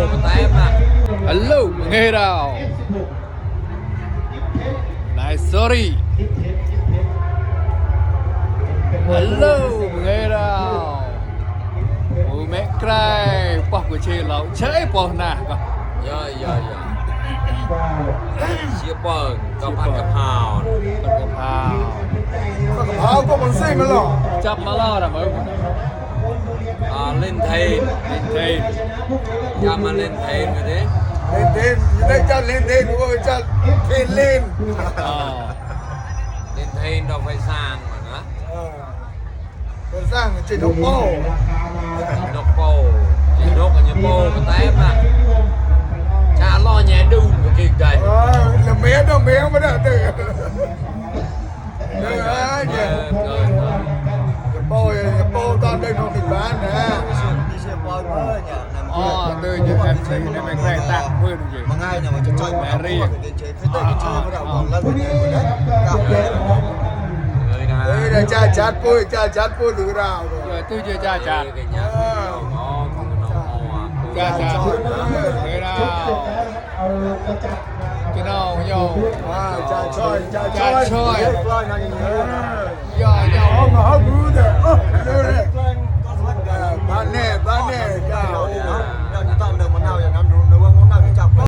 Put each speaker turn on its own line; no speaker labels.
cái tem à.
Hello, nghe đâu. Nice, sorry. Hello, nghe đâu. Ủa mẹ cray, bỏ của chị lâu chơi bỏ nà con.
Dạ. Chia bờ, cặp ăn cặp hào.
Cặp hào.
Hào có một xinh mà lọ.
Chắp mà lo là mới.
Lên thên. Dạ mà lên thên rồi đấy.
Lên thên, đây cho lên thên ôi cho thên lên.
Lên thên đâu phải sang mà nữa.
Còn sang chỉ đọc bồ.
Đọc bồ. Chỉ đọc ở nhà bồ cái tem à. Chả lo nhẹ đun cái kịp đây.
Là mé đâu mé mà đã từ. Bồ toàn đây nó bị bán nè.
Từ những em thấy này mình phải tặng hơn gì.
Mà ngay nào mà chơi
mẹ ri.
Thế tới cái chơi bắt đầu còn lên rồi đấy.
Đây là cha chát bôi từ nào rồi.
Rồi tôi chưa cha chát.
Cái nhà không
Cha chát. Thế nào. Cái nào nhau.
Cha choi.